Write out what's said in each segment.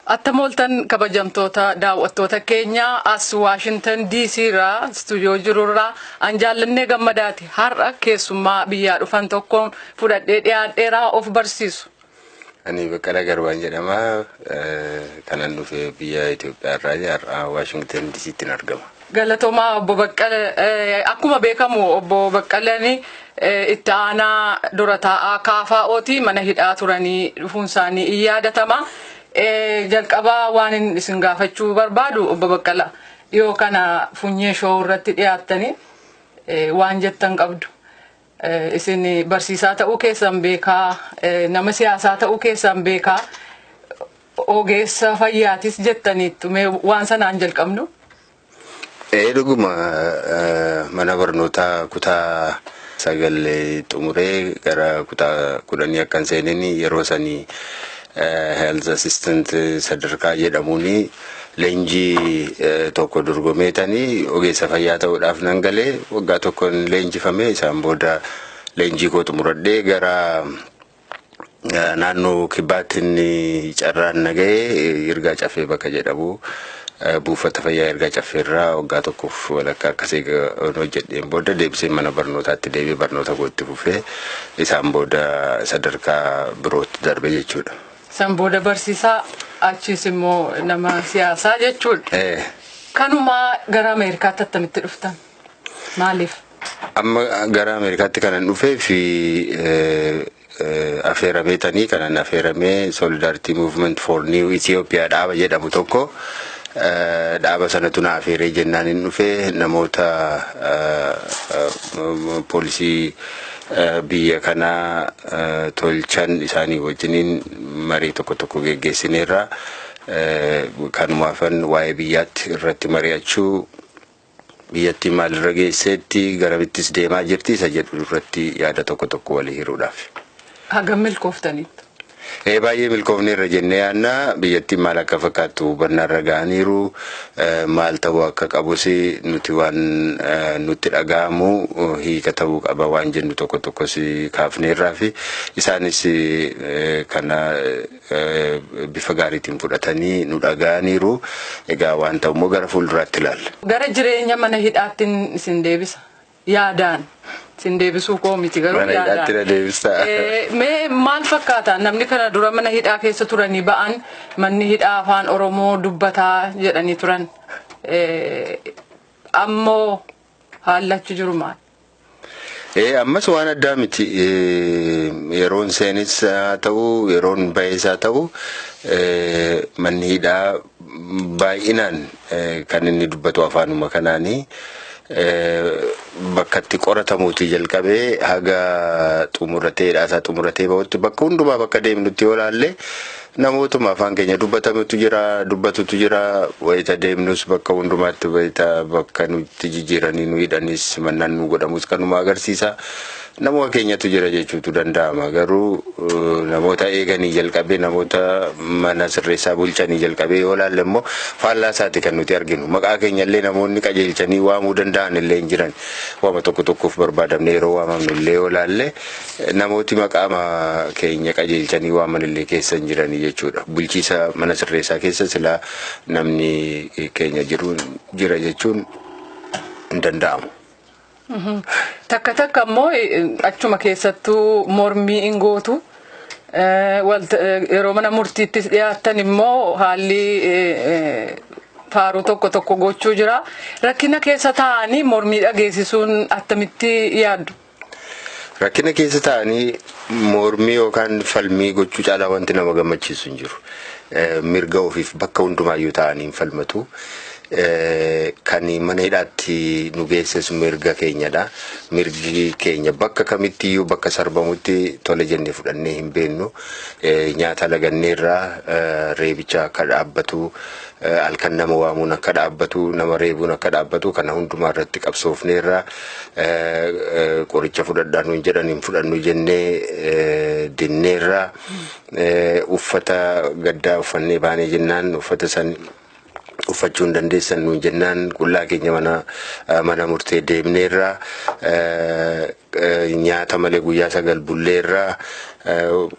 Attam ooltan, kabajamtoota daawwattoota keenya. As Waashintan DC irraa, istuudiyoo jirurraa, an Jaallannee Gammadaati. Har'a keessummaa biyyaa dhufan tokkoon fudhadhee dhiyaadheeraa, of barsiisu. Ani Baqqalaa Garbaan jedhama. Kanan dhufe biyya Itoophiyaa irraa, har'a Waashingtan DC'tti argama. Galatoomaa, obbo Baqqala. Akkuma beekamu obbo Baqqalaan itti aanaa dura taa'aa KFO'ti, mana hidhaa turanii dhufuun isaanii in yaadatama. Jalqabaa waan isin gaafachuu barbaadu, obbo Baqqala, dhiyoo kana Funyee Show irratti dhiyaattanii waan jettan qabdu. Isin barsiisaa ta'uu keessan beekaa, nama siyaasaa ta'uu keessan beekaa, ogeessa fayyaatis jettaniittu. Mee waan sanaan jalqabnu. Ee, dhuguma, mana barnootaa kutaa 9 xumuree gara kutaa 10 akkan seenin yeroo sanii health assistant sadarkaa jedhamuuni leenjii tokko dorgomeetanii ogeessa fayyaa ta'uudhaaf nan galee. Waggaa tokkoon leenjifame. Isaan booda leenjii koo xumuradhee gara naannoo kibbaatti inni carraan na ga'ee Yirgaa Caffee bakka jedhamu, buufata fayyaa Yirgaa Caffee irraa waggaa tokkoof walakkaa akkasii hojjedheen booda deebisee mana barnootaatti deebi'ee barnoota koo itti fufee isaan booda sadarkaa birootti darbe jechuudha. San booda barsiisaa, achiis immoo nama siyaasaa jechuudha. Kanumaa gara Ameerikaatti attamitti dhuftan? Maaliif? Amma gara Ameerikaatti kanan dhufee fi affeerameetanii, kanan affeeramee Solidarity Movement for New Ethiopia dhaaba jedhamu tokko, dhaaba sanatu na affeeree jennaan hin dhufee. Namoota poolisii biyya kanaa tolchan isaanii wajjiniin marii tokko tokko geggeessineerra. Kanumaafan waa'ee biyyaatti irratti mari'achuu, biyyattii maalirra geesseetti, garamittis deemaa jirti isa jedhu irratti yaada tokko tokko walii hiruudhaaf. Hagam milkooftaniittu? Ee, baay'ee milkoofneerra jennee yaadna. Biyyattiin maal akka fakkaattu hubannaarra ga'aniiru. Maal ta'uu akka qabus nuti waan nutti dhaga'amu, hiika ta'uu qaba waan jennu tokko tokkos kaafneerraa fi isaanis kana bifa gaariitiin fudhatanii nu dhaga'aniiru. Egaa waan ta'u immoo gara fuulduraatti ilaalla. Gara jireenya mana hidhaatti isin deebisa. Yaadaan isin deebisuu koo miti garuu. Mana hidhaatti na deebista. Mee maal fakkaata? Namni kana dura mana hidhaa keessa turanii ba'an manni hidhaa afaan Oromoo dubbataa jedhanii turan. Ammoo haalli achi jiru maal? Ee, ammas waan addaa miti. Yeroon seenis haa ta'u, yeroon ba'es haa ta'u, manni hidhaa baay'inaan kan inni dubbatu afaanuma kanaanii. Bakka itti qoratamuuti jalqabee haga xumuratee hidhaasaa xumuratee bahutti, bakka hundumaa bakka deemnutti yoo ilaalle namootuma afaan keenya dubbatamutu jira, dubbatutu jira. Wayita deemnus bakka hundumaatti, wayita bakka nutti jijjiiranii nu hidhanis, mannaan nu godhamus kanuma agarsiisa. Nama keenyatu jira jechuutu danda'ama. Garuu namoota eeganii jalqabee, namoota mana sirreessaa bulchanii jalqabee yoo ilaalle immoo faallaa isaati kan nuti arginu. Maqaa keenya illee namoonni qajeelchanii waamuu danda'an illee hin jiran. Waama tokko tokkoof barbaadamne yeroo waamamnu illee yoo ilaalle namooti maqaa keenya qajeelchanii waaman illee keessa hin jiranii jechuudha. Bulchiisa mana sirreessaa keessa silaa namni keenya jiru jira jechuun hin danda'amu. Takka takka immoo achuma keessattuu mormii hin gootu. Yeroo mana murtiittis dhiyaatan immoo haalli faaruu tokko tokko gochuu jira. Rakkina keessa taa'anii mormii dhageessisuun attamitti yaaddu? Rakkina keessa taa'anii mormii yookaan falmii gochuu caalaa wanti nama gammachiisu hin jiru. Mirga ofiif bakka hundumaayyuu taa'anii hin falmatu. Kan mana hidhaatti nu geesses mirga keenyadha. Mirgi keenya bakka kamittiyyuu bakka sarbamutti tole jennee fudhannee hin beeknu. Nyaata laganneerraa, reebicha akka dhaabbatu, halkan nama waamuun akka dhaabbatu, nama reebuun akka dhaabbatu, kana hundumaa irratti qabsoofneerra. Qoricha fudhadhaa nuun jedhan, hin fudhannu jennee dinneerra. Uffata gaddaa uffannee baanee jennaan uffata san uffannee baanee jennaan Uffachuu hin dandeessan nuun jennaan qullaa keenya mana murtee deemneerra, nyaata malee guyyaa 9 bulleerra,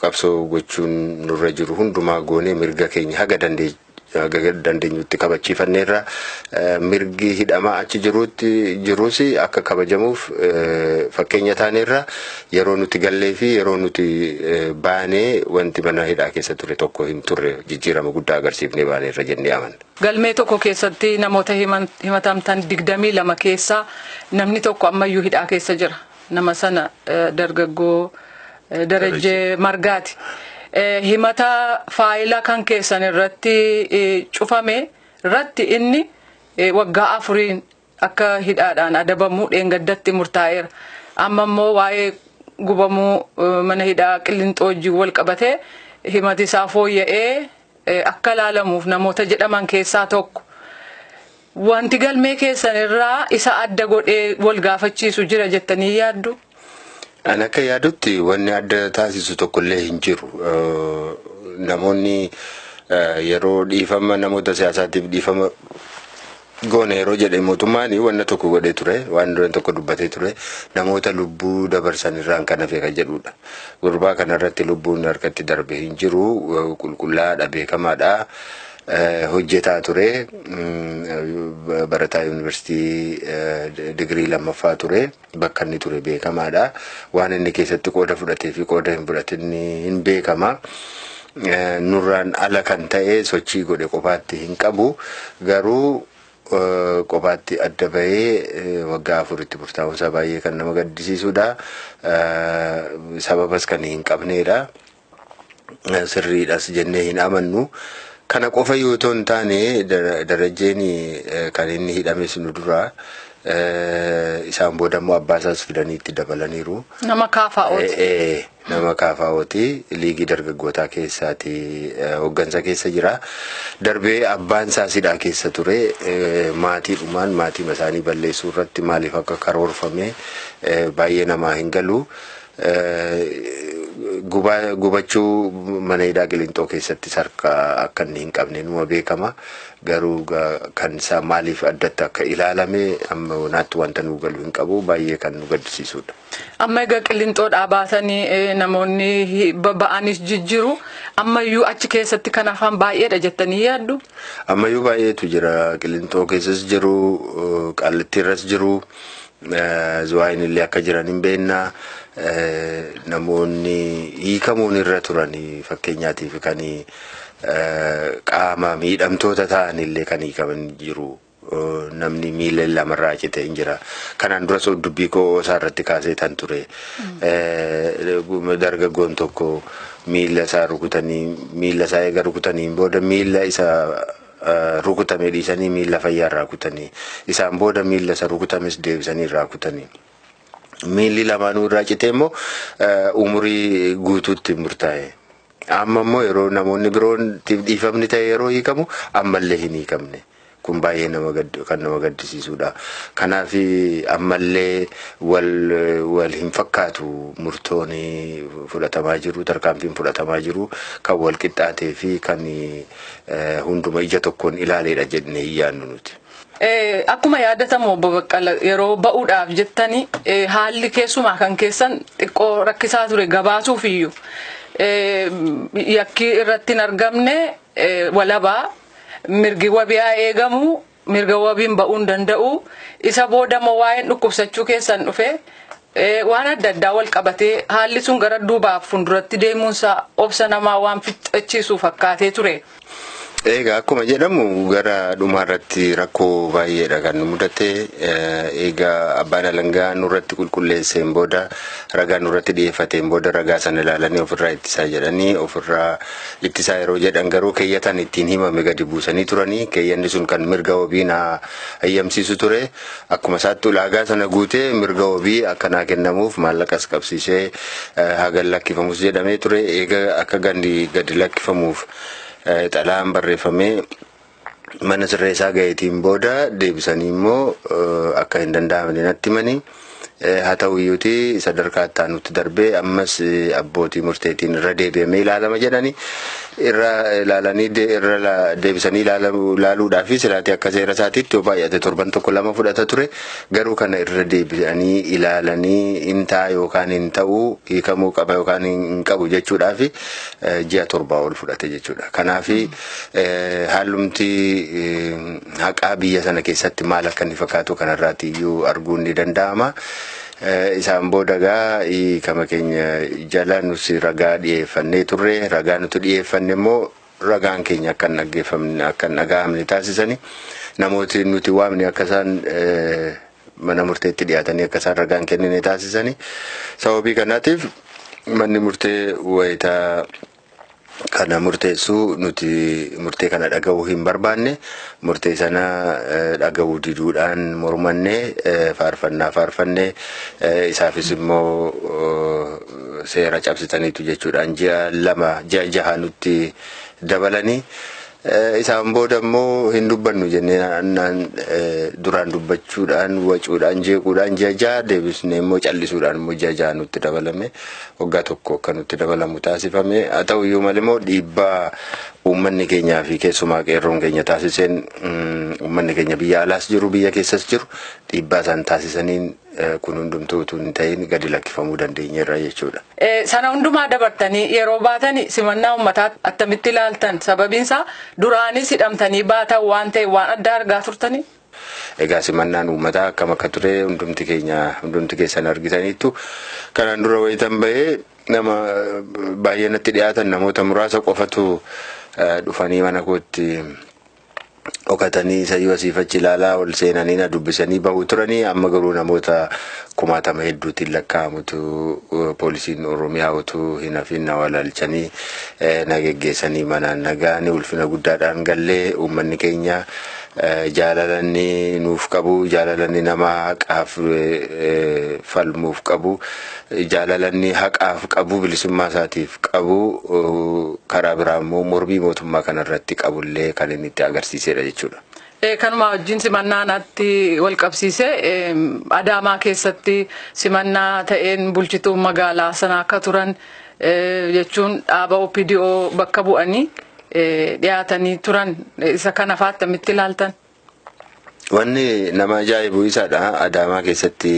qabsoo gochuun nurra jiru hundumaa goonee mirga keenya haga dandeenyutti kabachiifanneerra. Mirgi hidhamaa achi jirutti jirus akka kabajamuuf fakkeenya taaneerra. Yeroo nuti gallee fi yeroo nuti baanee wanti mana hidhaa keessa ture tokko hin turre, jijjiirama guddaa agarsiifnee baaneerra jennee amanna. Galmee tokko keessatti namoota himatamtan 22 keessaa namni tokko ammayyuu hidhaa keessa jira. Nama sana dargaggoo Darajjee Margaati. Himata faayila kan keessan irratti cufame irratti inni waggaa 4n akka hidhaadhaan adabamu dheengaddatti murtaa'eera. Amma immoo waa'ee gubamuu mana hidhaa Qillinxoo wajjin wal qabatee himati isaa fooyya'ee akka ilaalamuuf namoota jedhaman keessaa tokko. Wanti galmee keessan irraa isa adda godhee wal gaafachiisu jira jettanii yaaddu? Ani akka yaadutti wanni adda taasisu tokkollee hin jiru. Namoonni yeroo dhiifama namoota siyaasaatiif dhiifama goone yeroo jedhe mootummaan wanna tokko godhee ture, waan dureen tokko dubbatee ture, namoota lubbuu dabarsan irraan kan hafe kan jedhudha. Gurbaa kanarratti lubbuun harkatti darbe hin jiru, qulqullaa'aadha, beekamaadha. Hojjetaa ture, barataa yuunivarsiitii digirii lammaffaa ture, bakka inni ture beekamaadha. Waan inni keessatti qooda fudhatee fi qooda hin fudhatin hin beekama. Nurraan ala kan ta'e sochii godhe qofaatti hin qabu. Garuu kophaatti adda bahee waggaa 4tti murtaa'uunsaa baay'ee kan nama gaddisiisudha. Sababas kan hin qabnedha. Sirriidhas jennee hin amannu. Kana qofa yoo ta'u hin taane, Darajjeen kan inni hidhames nu dura, isaan booda immoo abbaa isaas fidanii itti dabalaniiru. Nama KFO'ti. Nama KFO'ti, liigii dargaggootaa keessaati, hooggansa keessa jira. Darbee abbaan isaas hidhaa keessa ture. Maatiidhumaan maatii isaanii balleessuu irratti maaliif akka karoorfame baay'ee namaa hin galu. Gubachuu mana hidhaa Qilinxoo keessatti harka akka inni hin qabne numa beekama. Garuu kan isaa maaliif addatti akka ilaalame amma naatti wanta nu galu hin qabu, baay'ee kan nu gaddisiisudha. Amma egaa Qilinxoodhaa baasanii namoonni ba'anis jijjiru. Ammayyuu achi keessatti kan hafan baay'eedha jettanii yaaddu? Ammayyuu baay'eetu jira. Qilinxoo keessas jiru, Qaallittiirras jiru, Zuwaayin illee akka jiran hin beekna. Namoonni hiikamuun irra turan, fakkeenyaatiif kan qaama miidhamtoota ta'an illee kan hiikaman jiru. Namni miila lamarraa cite hin jira. Kanaan dura dubbii koo isaa irratti kaasee tan ture. Dargaggoon tokko miila isaa rukutanii, miila isaa eega rukutanii booda miila isa rukutame dhiisanii miila fayyaa irraa kutanii, isaan booda miila isa rukutames deebisanii irraa kutanii. Miilli lamaanuu irraa citee immoo umurii guutuutti murtaa'e. Amma immoo yeroo namoonni biroon dhiifamni ta'e yeroo hiikamu ammallee hin hiikamne. Kun baay'ee kan nama gaddisiisudha. Kanaaf ammallee wal hin fakkaatu murtoon fudhatamaa jiru, tarkaanfiin fudhatamaa jiru kan wal qixxaatee fi kan hunduma ija tokkoon ilaaleedha jennee hin yaadnu nuti. Akkuma yaadatamu, obbo Baqqala, yeroo ba'uudhaaf jettanii haalli keessumaa kan keessan xiqqoo rakkisaa ture gabaasuuf iyyuu. Yakki irratti hin argamne, walabaa, mirgi wabiyaa eegamu, mirga wabiin ba'uu hin danda'u. Isa booda immoo waa'een dhukkubsachuu keessan dhufe waan adda addaa wal qabatee haalli sun gara duubaaf fuulduratti deemuunsaa obsa namaa waan fixachiisu fakkaatee ture. Egaa akkuma jedhamu gara dhumaarratti rakkoo baay'eedha kan nu mudate. Egaa abbaan alangaa nurratti qulqulleesseen booda, ragaa nurratti dhiyeeffateen booda, ragaa sana ilaalanii ofirraa ittisaa jedhanii, ofirraa ittisaa yeroo jedhan garuu keeyyatan ittiin himame gadi buusanii turanii, keeyyanni sun kan mirga wabii na hayyamsiisu ture. Akkuma isaatti ulaagaa sana guutee mirga wabii akkanaa kennamuuf maallaqas qabsiisee hagan lakkifamus jedhamee ture. Egaa akka gandi gadi lakkifamuuf xalayaan barreeffamee mana sirreessaa gaheetiin booda deebisanii immoo akka hin danda'amne natti himanii. Haa ta'u iyyuuti sadarkaa itti aanutti darbee ammas abbootii murteetiin irra deebi'amee ilaalama jedhani, irra ilaalanii irra deebisanii ilaaluudhaa fi silaatii akka seera isaatiitti yoo baay'ate torban tokko lama fudhata ture. Garuu kana irra deebi'anii ilaalanii hin ta'a yookaan hin ta'u, hiikamuu qaba yookaan hin qabu jechuudhaa fi ji'a 7 ol fudhate jechuudha. Kanaaf haalumti haqaa biyya sana keessatti maal akka inni fakkaatu kanarraati iyyuu arguun ni danda'ama. Isaan booda gaa hiikama keenya jala nuti ragaa dhiyeeffannee turre. Ragaa nuti dhiyeeffanne immoo ragaan keenya akka hin dhaggeeffamne, akka hin dhaga'amne taasisani. Namooti nuti waamne akka isaan mana murteetti dhiyaatanii akka isaan ragaan kennine taasisani. Sababii kanaatiif manni murtee wayitaa kana murteessuu nuti murtee kana dhaga'uu hin barbaanne. Murtee sana dhaga'uu diduudhaan mormanne, faarfannaa faarfanne. Isaafis immoo seera cabsitaniitu jechuudhaan ji'a 2, ji'a 6 nutti dabalanii. Isaan booda immoo hin dubbannu jennee duraan dubbachuudhaan, wacuudhaan, jeequudhaan ji'a 6 deebisnee immoo callisuudhaan immoo ji'a 6 nutti dabalame. Waggaa tokko akka nutti dabalamu taasifame. Haa ta'u iyyuu malee immoo dhiibbaa uummanni keenyaa fi keessumaa qeerroon keenya taasiseen, uummanni keenya biyya alaas jiru, biyya keessas jiru, dhiibbaa isaan taasisaniin kun hundumtuu utuu hin ta'in gadi lakkifamuu dandeenyeerra jechuudha. Sana hundumaa dabartanii yeroo baatanii simannaa uummataa attamitti ilaaltan? Sababiinsaa duraanis hidhamtanii baatan waan ta'e waan addaa argaa turtanii? Egaa simannaan uummataa akkam akka ture hundumti keenya, hundumti keessan argitaniittu. Kanaan dura wayitan bahee nama baay'ee natti dhiyaatan namoota muraasa qofatu dhufanii mana kootti dhokatanii sayyoo asiif achi ilaalaa ol seenanii na dubbisanii bahuu turanii. Amma garuu namoota kumaatama hedduutiin lakkaa'amutu poolisiin Oromiyaa utuu hin hafin na walaalchanii na geggeessanii manaan nagaanii ulfina guddaadhaan gallee. Uummanni keenya jaalalanni nuuf qabu, jaalalanni nama haqaaf falmuuf qabu, jaalalanni haqaaf qabu, bilisummaa isaatiif qabu, karaa biraa immoo mormii mootummaa kanarratti qabullee kan inni itti agarsiisedha jechuudha. Kanuma wajjin simannaa natti wal qabsiise, Adaamaa keessatti simannaa ta'een bulchituun magaalaa sana akka turan jechuun dhaaba OPDO bakka bu'anii dhiyaatanii turan, isa kana fa'aa attamitti ilaaltan? Wanni nama ajaa'ibu isadha. Adaamaa keessatti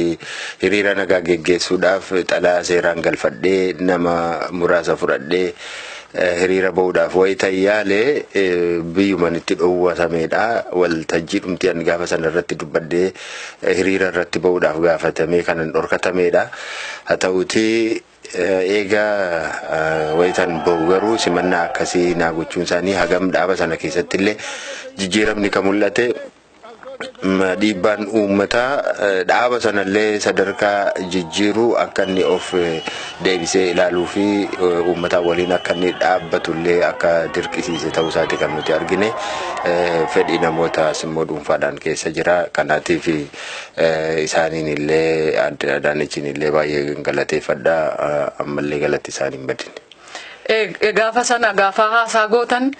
hiriira nagaa geggeessuudhaaf xalayaa seeraan galfadhee, nama muraasa fudhadhee hiriira bahuudhaaf wayita yaalee biyyuman itti dhoowwatameedha. Waltajjii dhumti ani gaafa sana irratti dubbadhee hiriira irratti bahuudhaaf gaafatamee kanan dhorkatameedha. Haa ta'uutii eegaa wayitan bahu garuu simannaa akkasii naa gochuun isaanii hagam dhaaba sana keessatti illee jijjiiramni kan mul'ate, dhiibbaan uummataa dhaaba sanallee sadarkaa jijjiiruu akka inni of deebisee ilaaluu fi uummataa waliin akka inni dhaabbatullee akka dirqisiise ta'uu isaati kan nuti argine. Fedhii namootaas immoo dhuunfaadhaan keessa jira. Kanaatiif isaaniin illee, adde Adaanechiin illee baay'ee galateeffadha. Ammallee galatti isaanii hin badine. Gaafa sana gaafa haasaa gootan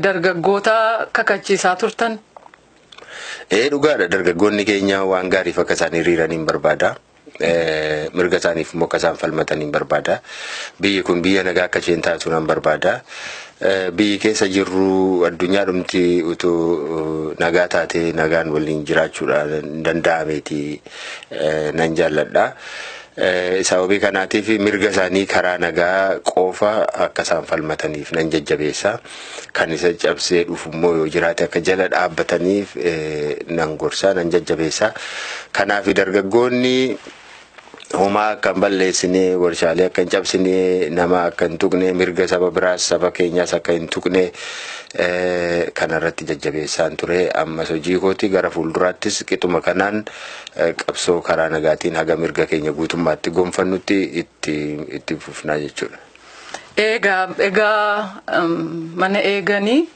dargaggoota kakachiisaa turtan. Dhugaadha, dargaggoonni keenya waan gaariif akka isaan hiriiran hin barbaada. Mirga isaaniif immoo akka isaan falmatan hin barbaada. Biyyi kun biyya nagaa akka isheen taatu nan barbaada. Biyyi keessa jirru addunyaa dhumti utuu nagaa taate nagaan waliin jiraachuudhaan danda'ameeti nan jaalladha. Sababii kanaatiif mirga isaanii karaa nagaa qofa akka isaan falmataniif nan jajjabeessa. Kan isa cabsee dhufu immoo yoo jiraate akka jala dhaabbataniif nan gorsa, nan jajjabeessa. Kanaaf dargaggoonni homaa akka hin balleessine, warshaalee akka hin cabsine, nama akka hin tuqne, mirga saba biraas saba keenyaas akka hin tuqne kanarratti jajjabeessaan ture. Ammas hojii kooti gara fuulduraattis qixuma kanaan qabsoo karaa nagaatiin haga mirga keenya guutummaatti gonfannutti itti fufnaa jechuudha. Egaa mana eeganii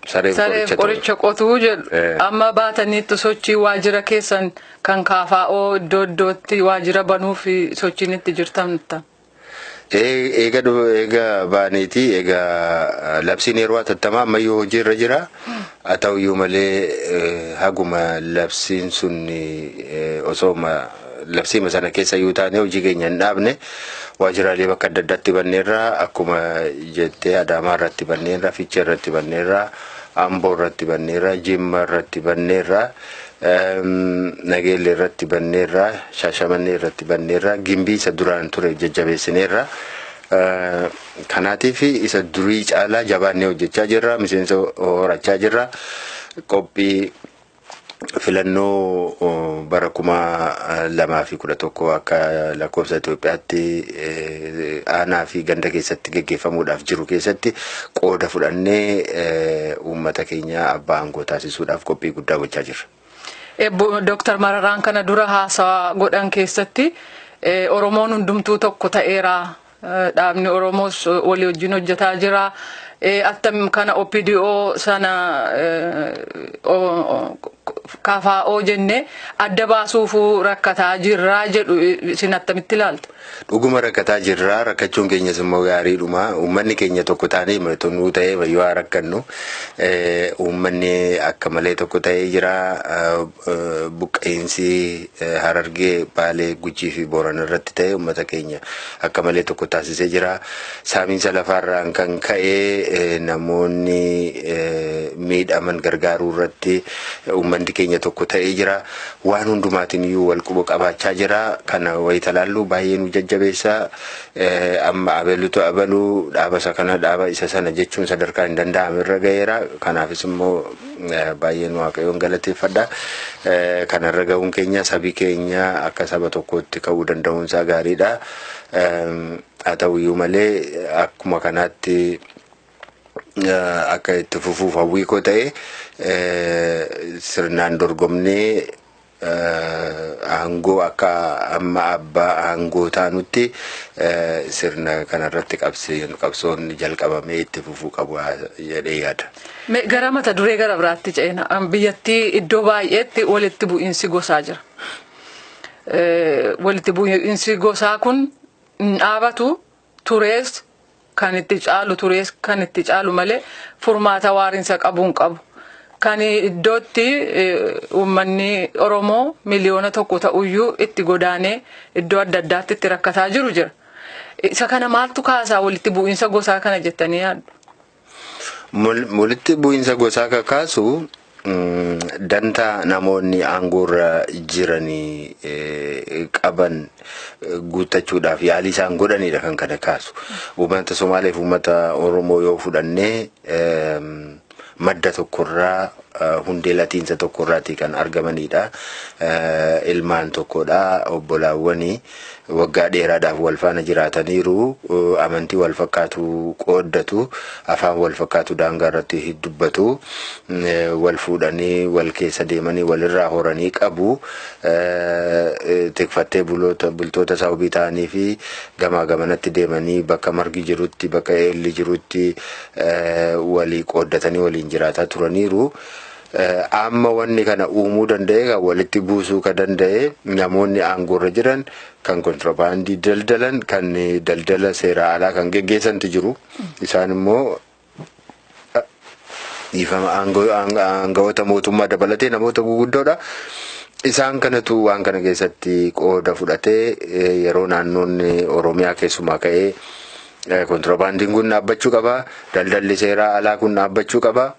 sareef qoricha qotuu jedhu. Amma baataniitti sochii waajjira keessan kan KFO iddoo iddootti waajjira banuuf sochiin itti jirtan. Eega eega baaneeti, eega labsiin yeroo hatattamaa ammayyuu hojiirra jira. Haa ta'uyyuu malee haguma labsiin sun osooma Labsiima sana keessa iyyuu taane hojii keenya hin dhaabne. Waajjiraalee bakka adda addaatti banneerra, akkuma jettee Adaamaa irratti banneerra, Fiichee irratti banneerra, Amboo irratti banneerra, Jimma irratti banneerra, Nageelle irratti banneerra, Shaashamannee irratti banneerra, Gimbii isa duraan ture jajjabeessineerra. Kanaatiif isa durii caalaa jabaannee hojjechaa jirra, miseensa horachaa jirra. Qophii filannoo bara 2011 akka lakkoofsa Itoophiyaatti aanaa fi ganda keessatti geggeeffamuudhaaf jiru keessatti qooda fudhannee uummata keenya abbaa aangoo taasisuudhaaf qophii guddaa gochaa jirra. Dooktar Mararaan kana dura haasawa godhan keessatti Oromoon hundumtuu tokko ta'eera. Dhaabni Oromoos walii wajjin hojjetaa jira. Attam kana OPDO sana KFO jennee adda baasuufuu rakkataa jirraa jedhu, isin attamitti ilaaltu? Dhuguma rakkataa jirraa, rakkachuun keenyas immoo gaariidhuma. Uummanni keenya tokko taanee nuu ta'ee yoo haa rakkannu, uummanni akka malee tokko ta'ee jira. Buqqeensi Harargee, Baalee, Gujii fi Boorana irratti ta'e uummata keenya akka malee tokko taasisee jira. Saamiinsa lafaarraan kan ka'e namoonni miidhaman gargaaruu irratti uummanni keenya tokko ta'ee jira. Waan hundumaatiin iyyuu wal quba qabaachaa jira. Kana wayita laallu baay'ee nu jajjabeessa. Amma abelutu abaluu, dhaaba isa kana, dhaaba isa sana jechuun sadarkaa hin danda'amne irra ga'eera. Kanaafis immoo baay'een Waaqayyoon galateeffadha. Kanarra ga'uun keenya, sabi keenya akka saba tokkootti ka'uu danda'uunsaa gaariidha. Haa ta'uyyuu malee akkuma kanaatti akka itti fufuuf hawwii koo ta'e, sirnaan dorgomnee aangoo akka amma abbaa aangoo taanutti sirna kanarratti qabsoon jalqabamee itti fufuu qabu jedhee yaada. Gara mata duree gara biraatti ceena. Biyyattii iddoo baay'eetti walitti bu'iinsi gosaa jira. Walitti bu'iinsi gosaa kun hin dhaabatu, turees kan itti caalu, turees kan itti caalu malee furmaata waariinsa qabu hin qabu. Kan iddootti uummanni Oromoo 1 miliyoona ta'uyyuu itti godaanee iddoo adda addaatti itti rakkataa jiru jira. Isa kana maaltu kaasaa, walitti bu'iinsa gosaa kana jettanii yaaddu? Walitti bu'iinsa gosaa kakaasu dantaa namoonni aangoorra jiranii qaban guuttachuudhaaf yaalii isaan godhanidha kan kana kaasu. Uummata Somaalee fi uummata Oromoo yoo fudhannee, madda tokkorraa, hundee latiinsa tokkorraati kan argamanidha. Ilmaan tokkodha, obbolaawwanii waggaa dheeraadhaaf wal faana jiraataniiru, amantii wal fakkaatu qooddatu, afaan wal fakkaatu daangaa irratti dubbatu, wal fuudhanii wal keessa deemanii walirraa horanii qabu. Tikfattee bultoota sababii ta'anii fi gamaa gamanatti deemanii bakka margi jirutti, bakka eelli jirutti walii qooddatanii waliin jiraataa turaniiru. Amma wanni kana uumuu danda'e, kan walitti buusuu kan danda'e, namoonni aangoorra jiran kan kontiroobaandii daldalan, kan daldala seera alaa kan geggeessantu jiru. Isaan immoo, dhiifama, aangawoota mootummaa dabalatee namoota guguddoodha. Isaan kanatu waan kana keessatti qooda fudhatee yeroo naannoon Oromiyaa keessumaa ka'ee kontiroobaandiin kun dhaabbachuu qaba, daldalli seeraa alaa kun dhaabbachuu qaba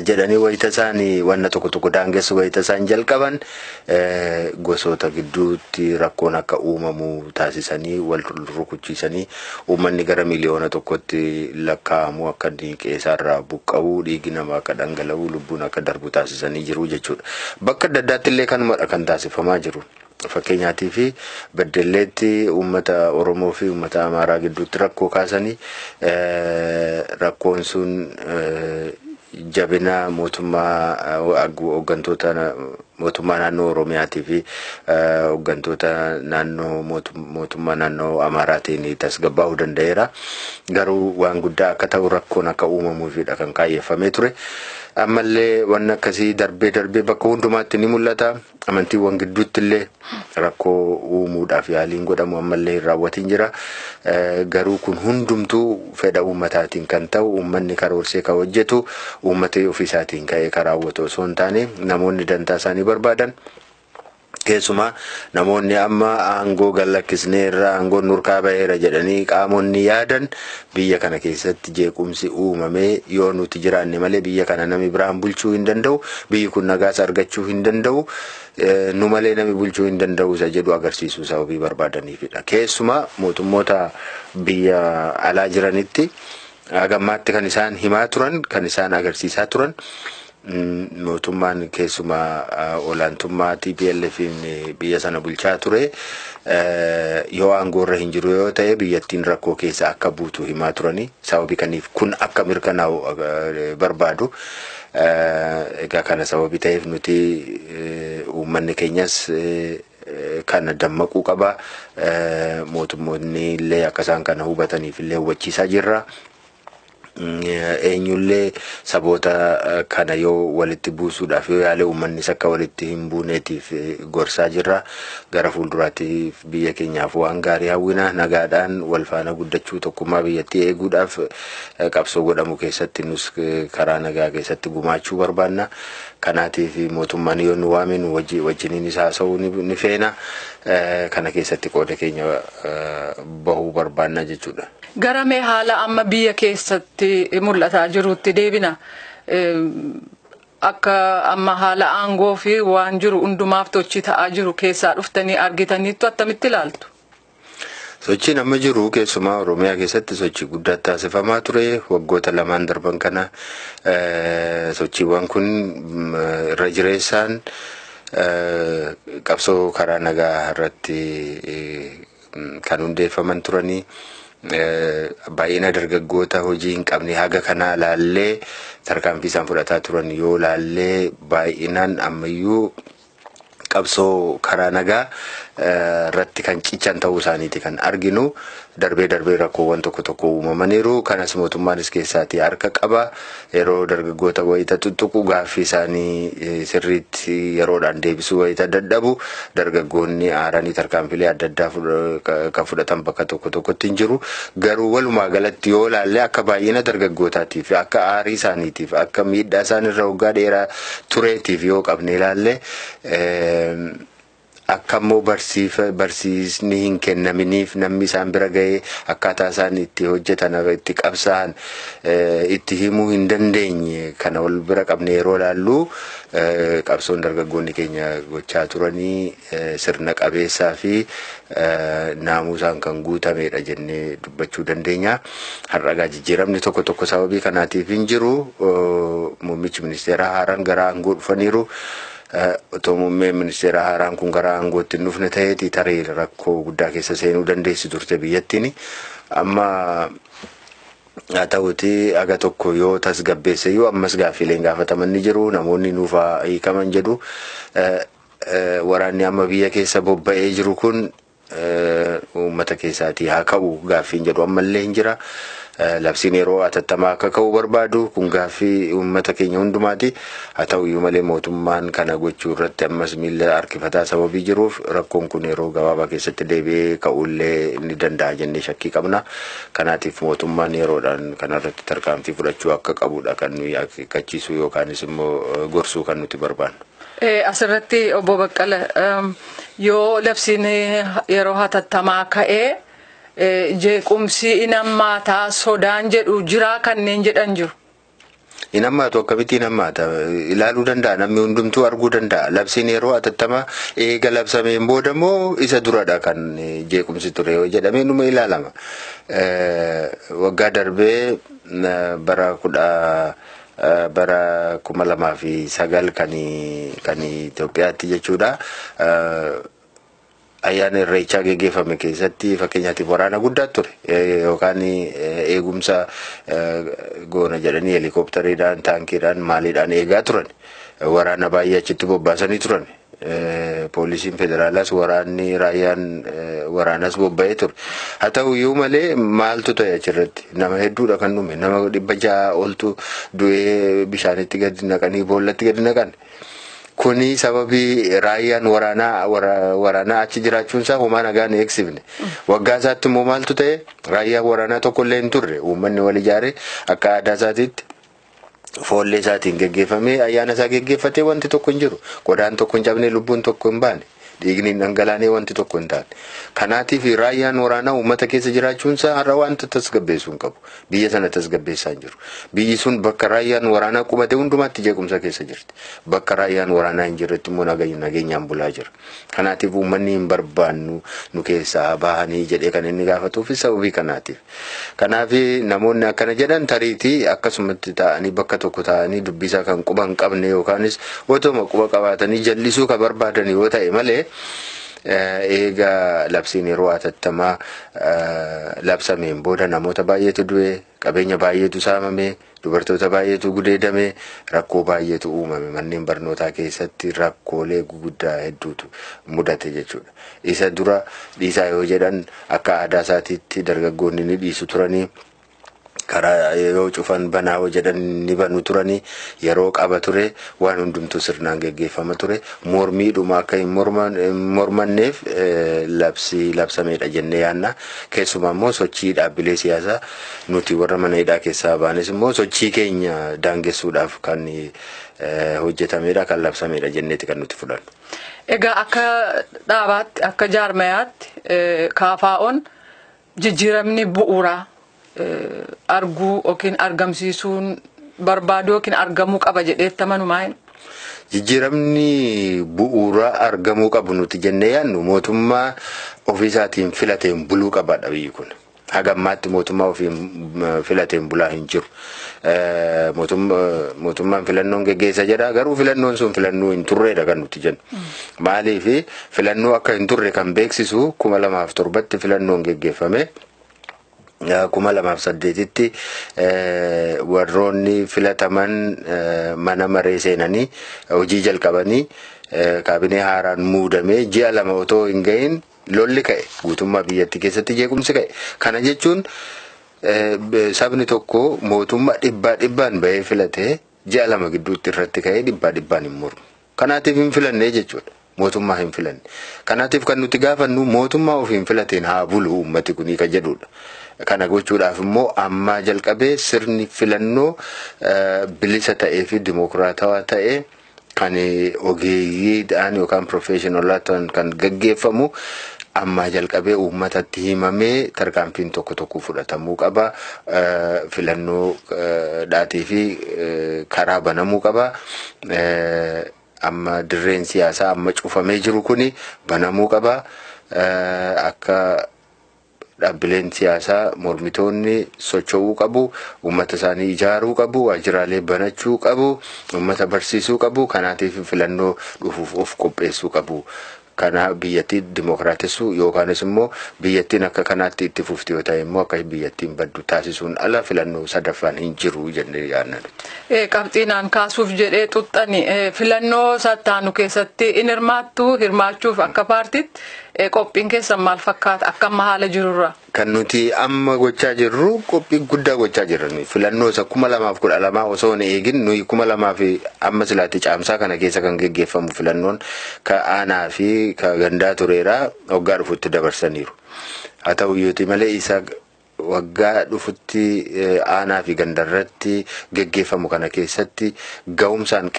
jedhanii wayita isaan wanna tokko tokko daangessu, wayita isaan jalqaban, gosoota gidduutti rakkoon akka uumamu taasisanii wal rukuchiisanii, uummanni gara 1 miliyoonatti lakkaa'amu akka inni qe'eesaarraa buqqa'u, dhiigi namaa akka dhangala'u, lubbuun akka darbu taasisanii jiru jechuudha. Bakka adda addaatti illee kanumadha kan taasifamaa jiru. Fakkeenyaatii fi Beddelleetti uummata Oromoo fi uummata Amaaraa gidduutti rakkoo kaasanii, rakkoon sun jabina mootummaa, hooggantoota mootummaa naannoo Oromiyaatii fi hooggantoota naannoo mootummaa naannoo Amaaraatiin tasgabbaa'uu danda'eera. Garuu waan guddaa akka ta'u, rakkoon akka uumamuufidha kan kaayyeffamee ture. Ammallee wanni akkasii darbee darbee bakka hundumaatti ni mul'ata. Amantiiwwan gidduutti illee rakkoo uumuudhaaf yaaliin godhamu ammallee hin raawwatiin jira. Garuu kun hundumtuu fedha uummataatiin kan ta'u, uummanni karoorsee kan hojjetu, uummata ofiisaatiin ka'ee kan raawwatu osoo hin taane, namoonni dantaa isaanii barbaadan Keessumaa namoonni amma aangoo gallakkisneerra, aangoon nurkaa ba'eera jedhanii qaamonni yaadan, biyya kana keessatti jeequmsi uumamee yoo nuti jiraanne malee biyya kana namni biraan bulchuu hin danda'u, biyyi kun nagaas argachuu hin danda'u, nu malee namni bulchuu hin danda'u isa jedhu agarsiisuu sababii barbaadaniifidha. Keessumaa mootummoota biyya alaa jiranitti hagammaatti kan isaan himaa turan, kan isaan agarsiisaa turan, mootummaan keessumaa olaantummaa TPLF'n biyya sana bulchaa ture yoo aangoorra hin jiru yoo ta'e biyyattiin rakkoo keessa akka buutu himaa turanii, sababii kaniif kun akka mirkanaa'u barbaadu. Egaa kana sababii ta'eef nuti uummanni keenyas kana dammaquu qaba. Mootummoonni illee akka isaan kana hubataniif illee hubachiisaa jirra. Eenyullee saboota kana yoo walitti buusuudhaaf yoo yaale uummannis akka walitti hin buuneetiif gorsaa jirra. Gara fuulduraatiif biyya keenyaaf waan gaarii hawwina. Nagaadhaan wal faana guddachuu, tokkummaa biyyattii eeguudhaaf qabsoo godhamu keessatti nus karaa nagaa keessatti gumaachuu barbaanna. Kanaatiif mootummaan yoo nu waame nu wajjiniinis haasa'uu ni feena. Kana keessatti qooda keenya bahuu barbaanna jechuudha. Gara mee haala amma biyya keessatti mul'ataa jirutti deebina. Akka amma haala aangoo fi waan jiru hundumaaf sochii ta'aa jiru keessaa dhuftanii argitaniittu, attamitti ilaaltu? Sochiin amma jiru keessumaa Oromiyaa keessatti sochii guddaa taasifamaa ture waggoota lamaan darban kana. Sochiiwwan kun irra jireessaan qabsoo karaa nagaa irratti kan hundeeffaman turanii. Baay'ina dargaggoota hojii hin qabne haga kanaa laallee, tarkaanfii isaan fudhataa turan yoo laallee, baay'inaan ammayyuu qabsoo karaa nagaa irratti kan cichan ta'uu isaaniiti kan arginu. Darbee darbee rakkoowwan tokko tokko uumamaniiru. Kanas mootummaanis keessaatii harka qaba. Yeroo dargaggoota wayita tuttuqu, gaaffii isaanii sirriitti yeroodhaan deebisuu wayita dadhabu, dargaggoonni aaranii tarkaanfilee adda addaa kan fudhatan bakka tokko tokkotti hin jiru. Garuu walumaa galatti yoo ilaalle, akka baay'ina dargaggootaatiif, akka aarii isaaniitiif, akka miidhaa isaan irra waggaa dheeraa tureetiif yoo qabne ilaalle, akka immoo barsiisni hin kennaminiif, namni isaan bira ga'ee akkaataa isaan itti hojjetan, itti qabsaa'an itti himuu hin dandeenye, kana wal bira qabne yeroo ilaallu, qabsoon dargaggoonni keenya gochaa turanii sirna qabeessaa fi naamusaan kan guutamedha jennee dubbachuu dandeenya. Har'agaa jijjiiramni tokko tokko sababii kanaatiif hin jiru. Muummichi ministeeraa haaraan gara aangoo dhufaniiru. Otoo muummeen ministeera haaraan kun gara aangootti hin dhufne ta'eeti tarii rakkoo guddaa keessa seenuu dandeessi turte biyyattiin. Amma haa ta'uti aga tokko yoo tasgabbeesse iyyuu, ammas gaaffiileen gaafataman ni jiru. Namoonni nuufaa hiikaman jedhu. Waraanni amma biyya keessa bobba'ee jiru kun uummata keessaatii haa ka'u gaaffiin jedhu ammallee hin jira. Labsiin yeroo atattamaa akka ka'u barbaadu. Kun gaaffii uummata keenya hundumaati. Haa ta'u iyyuu malee mootummaan kana gochuu irratti ammas miila harkifataa sababii jiruuf, rakkoon kun yeroo gabaabaa keessatti deebi'ee ka'uullee ni danda'a jennee shakkii qabna. Kanaatiif mootummaan yeroodhaan kanarratti tarkaanfii fudhachuu akka qabudha kan nuyi akeekkachiisuu yookaanis immoo gorsuu kan nuti barbaannu. Asirratti, obbo Baqqala, yoo labsiin yeroo hatattamaa ka'ee jeequmsi in hammaataa sodaan jedhu jiraa kanneen jedhan jiru. Hin hammaatu, akkamitti hin hammaata? Ilaaluu danda'a, namni hundumtuu arguu danda'a. Labsiin yeroo hatattamaa eega labsameen booda moo isa duradha kan jeequmsi ture yoo jedhamee numa ilaalama. Waggaa darbee bara 2009 kan Itoophiyaatti jechuudha. Ayyaana Irreechaa geggeeffame keessatti fakkeenyaatiif waraana guddaa ture, yookaan eegumsa goona jedhanii helikooптariidhaan, taankiidhaan, maaliidhaan eegaa turan. Waraana baay'ee achitti bobbaasanii turan. Poolisiin federaalaas, waraanni raayyaan waraanas bobba'ee ture. Haa ta'u iyyuu malee maaltu ta'e achirratti? Nama hedduudha kan dhume. Nama 600 oltu du'ee bishaanitti gadi naqanii, boollatti gadi naqan. Kuni sababii raayyaan waraanaa achi jiraachuun isaa homaa nagaan eegsifne. Waggaa isaatti immoo maaltu ta'e? Raayyaan waraanaa tokkollee hin turre. Uummanni wal ijaare akka aadaa isaatiitti foollee isaatiin geggeeffamee ayyaana isaa geggeeffatee, wanti tokko hin jiru. Qodaan tokko hin cabne, lubbuun tokko hin baane. Dhiigni hin dhangalaanee, wanti tokko hin taane. Kanaatiif raayyaan waraanaa uummata keessa jiraachuunsaa har'a wanta tasgabbeessuu hin qabu. Biyya sana tasgabbeessaa hin jiru. Biyyi sun bakka raayyaan waraanaa qubate hundumaatti jeequmsa keessa jirti. Bakka raayyaan waraanaa hin jirretti immoo nageenyaan bulaa jira. Kanaatiif uummanni hin barbaannu, nu keessaa bahanii jedhee kan inni gaafatuuf sababii kanaatiif. Kanaaf namoonni akkana jedhan tariitii akkasumatti taa'anii, bakka tokko taa'anii dubbisaa kan quba hin qabne yookaanis otoma quba qabaatanii jallisuu kan barbaadan yoo ta'e malee, eega labsiin yeroo atattamaa labsameen booda namoota baay'eetu du'e, qabeenya baay'eetu saamame, dubartoota baay'eetu gudeedame, rakkoo baay'eetu uumame. Manneen barnootaa keessatti rakkoolee guguddaa hedduutu mudate jechuudha. Isa dura dhiisaa yoo jedhan akka aadaa isaatiitti dargaggoonni ni dhiisu turanii. Karaa yoo cufan, banaa yoo jedhan ni banu turanii, yeroo qaba ture, waan hundumtuu sirnaan geggeeffama ture. Mormiidhuma akka hin mormanneef labsii labsameedha jennee yaanna. Keessumaa immoo sochii dhaabbilee siyaasaa nuti warra mana hidhaa keessaa baanes immoo sochii keenya daangessuudhaaf kan hojjetamedha, kan labsameedha jenneeti kan nuti fudhannu. Egaa akka dhaabaatti, akka jaarmayaatti, KFO'n jijjiiramni bu'uuraa arguu yookiin argamsiisuun barbaadu yookiin argamuu qaba jedheetti amanu maali? Jijjiiramni bu'uuraa argamuu qabu nuti jennee yaadnu mootummaa ofiisaatiin filateen buluu qabaadha biyyi kun. Haga ammaatti mootummaa ofiin filateen bulaa hin jiru. Mootummaan filannoon geggeessa jedha, garuu filannoon sun filannoo hin turreedha kan nuti jennu. Maaliif filannoo akka hin turre kan beeksisu, 2007tti filannoon geggeeffame. 2008tti warroonni filataman mana maree seenanii hojii jalqabanii, kaabinee haaraan muudamee ji'a 2 otoo hin gahin lolli ka'e, guutummaa biyyattii keessatti jeequmsi ka'e. Kana jechuun sabni tokko mootummaa dhibbaa dhibbaan bahee filatee ji'a 2 gidduutti irratti ka'ee dhibbaa dhibbaan hin mormu. Kanaatiif hin filannee jechuudha. Mootummaa hin filanne. Kanaatiif kan nuti gaafannu mootummaa ofiin filateen haa bulu uummati kunii kan jedhudha. Kana gochuudhaaf immoo ammaa jalqabee sirni filannoo bilisa ta'ee fi dimokiraatawaa ta'ee kan ogeeyyiidhaan yookaan professionalaataan kan gaggeeffamu ammaa jalqabee uummatatti himamee tarkaanfiin tokko tokko fudhatamuu qaba. Filannoo dhaatii fi karaa banamuu qaba. Amma dirreen siyaasaa amma cufamee jiru kuni banamuu qaba. Akka dhaabbileen siyaasaa mormitoonni socho'uu qabu, uummata isaanii ijaaruu qabu, waajjiraalee banachuu qabu, uummata barsiisuu qabu. Kanaatiif filannoo dhufuuf of qopheessuu qabu. Kana biyyattii dimokiraatessuu yookaanis immoo biyyattiin akka kanaatti itti fufti yoo ta'e immoo akka biyyattiin baddu taasisuun ala filannoo sadaffaan hin jiru jennee yaadna nuti. Qabxiinaan kaasuuf jedhee xuxxani, filannoo sattaanu keessatti in hirmaattu? Hirmaachuuf akka paartiitti qophiin keessan maal fakkaata akka amma haala jirurra? Kan nuti amma gochaa jirru, qophii guddaa gochaa jirra. Filannoo isa 2012 osoo hin eegin, nuyi kuma lamaa fi amma silaatti caamsaa kana keessa kan geggeeffamu filannoon ka aanaa fi ka gandaa tureera, waggaa dhufutti dabarsaniiru. Haa ta'u iyyuuti malee isa waggaa dhufutti aanaa fi gandarratti geggeeffamu kana keessatti ga'umsaan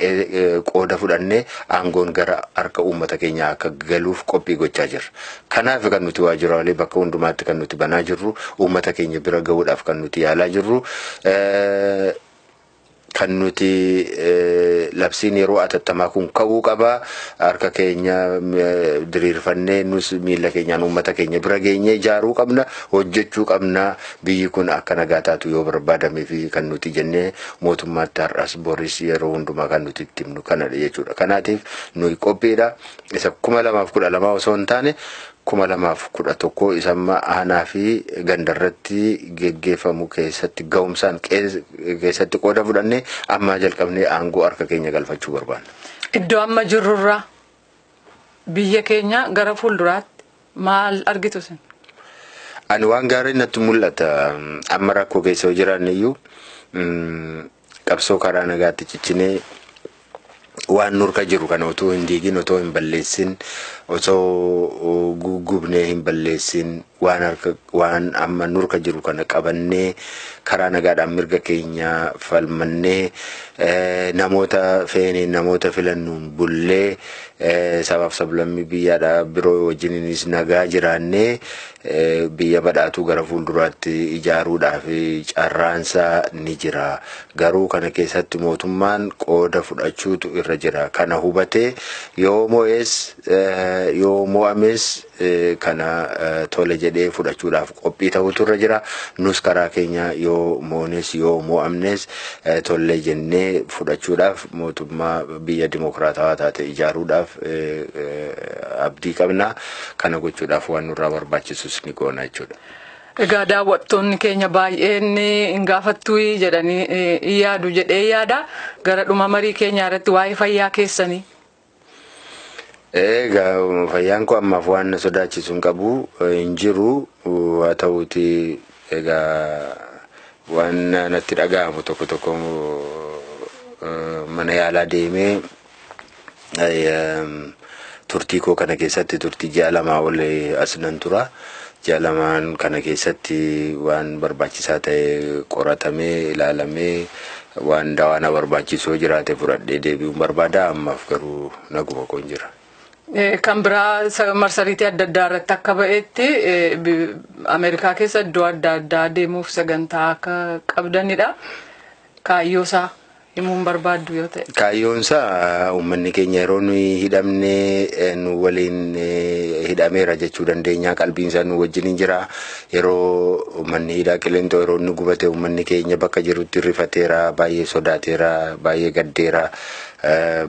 qooda fudhannee aangoon gara harka uummata keenyaa akka galuuf qophii gochaa jirra. Kanaaf kan nuti waajjiraalee bakka hundumaatti kan nuti banaa jirru, uummata keenya bira gahuudhaaf kan nuti yaalaa jirru. Kan nuti labsiin yeroo atattamaa kun ka'uu qaba. Harka keenya diriirfannee nus miila keenyaan uummata keenya bira geenyee ijaaruu qabna, hojjechuu qabna. Biyyi kun akka nagaa taatu yoo barbaadamee fi kan nuti jennee mootummaatti har'as boris yeroo hundumaa kan nuti itti himnu kanadha jechuudha. Kanaatiif nuyi qophiidha. Isa 2012 osoo hin taane 2011 isa amma aanaa fi gandarratti geggeeffamu keessatti ga'umsaan keessatti qooda fudhannee ammaa jalqabnee aangoo harka keenya galfachuu barbaanna. Iddoo amma jirrurraa biyya keenya gara fuulduraatti maal argitu isin? Ani waan gaarii natti mul'ata. Amma rakkoo keessa yoo jiraanne iyyuu qabsoo karaa nagaatti ciccinee Waan nurka jiru kana otoo hin diigin, otoo hin balleessin, otoo gubnee hin balleessin, waan harka waan amma nurka jiru kana qabannee, karaa nagaadhaan mirga keenya falmannee, namoota feeneen, namoota filannuun bullee, sabaaf sablammii biyyaadhaa biroo wajjininis nagaa jiraannee, biyya badhaatuu gara fuulduraatti ijaaruudhaaf carraansaa ni jira. Garuu kana keessatti mootummaan qooda fudhachuutu irra jira. Kana hubatee yoo mo'es yoo mo'ames kana tole jedhee fudhachuudhaaf qophii ta'utu irra jira. Nus karaa keenya yoo moones yoo mo'amnes tole jennee fudhachuudhaaf, mootummaa biyya dimokiraatawaa taate ijaaruudhaaf abdii qabna. Kana gochuudhaaf waan nurraa barbaachisus ni goona jechuudha. Egaa daawwattoonni keenya baay'een hin gaafattuu jedhanii yaadu jedhee yaada. Gara dhuma marii keenyaa irratti waa'ee fayyaa keessanii. Egaa fayyaan koo ammaaf waan na sodaachisu hin qabu, hin jiru. Haa ta'uuti egaa waan natti dhaga'amu tokko tokko mana yaalaa deemee, turtii koo kana keessatti, turtii ji'a 2 ol as nan tura. Ji'a 2n kana keessatti waan barbaachisaa ta'e qoratamee, ilaalamee, waan dawaa na barbaachisu jiraate fudhadhee deebi'uun barbaada. Ammaaf garuu naguma koon jira. Kan biraa, marsariitii adda addaa irratti akka ba'etti, Ameerikaa keessa iddoo adda addaa deemuuf sagantaa akka qabdanidha. Kaayyoo isaa himuun barbaaddu yoo ta'e. Kaayyoon isaa uummanni keenya yeroo nuyi hidhamne nu waliin hidhameera jechuu dandeenya. Qalbiin isaa nu wajjin jira. Yeroo manni hidhaa Qilintoo yeroo inni gubate, uummanni keenya bakka jirutti rifateera, baay'ee sodaateera, baay'ee gaddeera,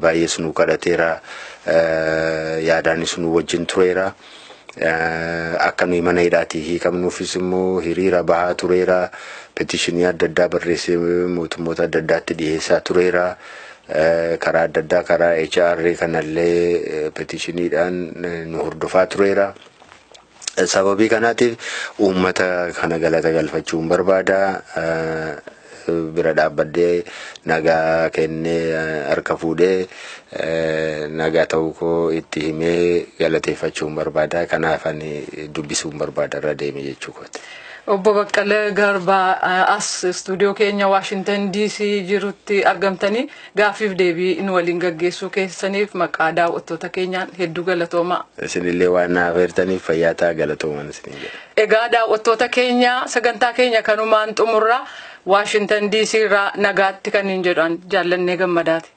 baay'ees nu kadhateera, yaadaanis nu wajjin tureera. Akka nuyi mana hidhaatii hiikamnuufis immoo hiriira bahaa tureera. Petition adda addaa barreessee mootummoota adda addaatti dhiyeessaa tureera. Karaa adda addaa, karaa HR kanallee petitioniidhaan nu hordofaa tureera. Sababii kanaatiif uummata kana galata galfachuun barbaada. Bira dhaabbadhee, nagaa kennee, harka fuudhee, nagaa ta'uu koo itti himee galateeffachuun barbaada. Kanaaf ani dubbisuun barbaada irra deeme jechuu kooti. Obbo Baqqalee Garbaa, as istuudiyoo keenya Waashintan DC jirutti argamtanii gaaffiif deebii nu waliin gaggeessuu keessaniif maqaa daawwattoota keenyaan hedduu galatoomaa. Isinillee waan na affeertaniif fayyaa ta'aa, galatoomaa isiniin jedha. Egaa daawwattoota keenya, sagantaa keenya kanumaan xumurraa. Waashintan DC irraa nagaatti kan hin jedhan Jaallannee Gammadaati.